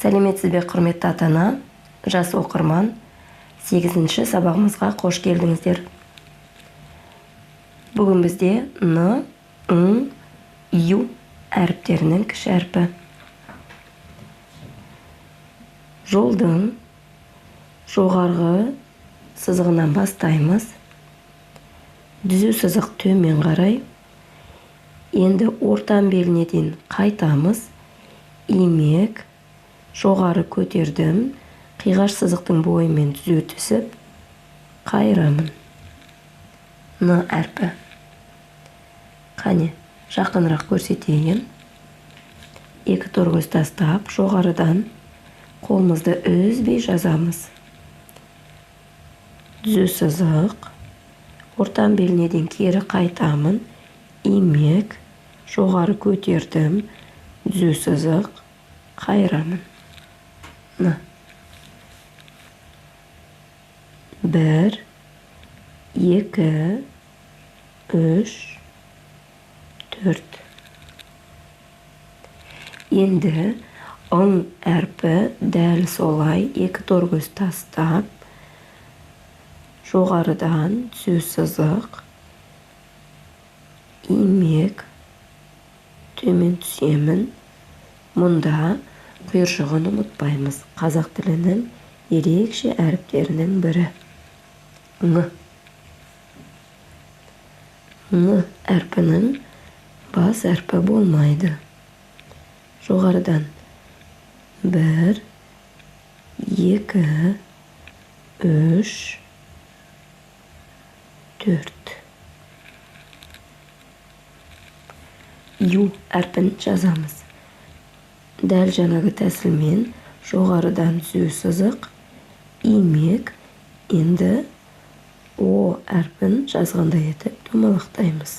Сәлеметсіз бе, құрметті ата-ана, жас оқырман! 8-ші сабағымызға қош келдіңіздер. Бүгін бізде Н, Ң, Ю әріптерінің кіші әрпі. Жолдың жоғарғы сызығынан бастаймыз. Түзу сызық төмен қарай. Енді ортан беліне дейін қайтамыз. Имек жоғары көтердім. Қиғаш сызықтың бойымен түзу түсіп қайырамын. Н әрпі. Қане, жақынырақ көрсетейін. Екі торкөз тастап, жоғарыдан қолымызды үзбей жазамыз. Түзу сызық. Ортан беліне дейін кері қайтамын. Имек жоғары көтердім. Түзу сызық, қайырамын. Н. 1, 2, 3, 4. Енді ың әрпі дәл солай екі торкөз тастап, жоғарыдан түзу сызық, имек төмен түсемін. Мұнда құйыршығын ұмытпаймыз. Қазақ тілінің ерекше әріптерінің бірі. Ң. Ң әрпінің бас әрпі болмайды. Жоғарыдан 1, 2, 3, 4. Ю әрпін жазамыз. Дәл жаңағы тәсілмен жоғарыдан түзу сызық, имек, енді О әрпін жазғандай етіп домалақтаймыз.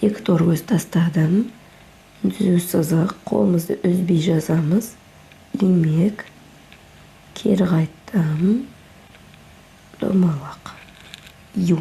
Екі торкөз тастадым. Түзу сызық, қолымызды үзбей жазамыз. Имек, кері қайттым. Домалақ. Ю.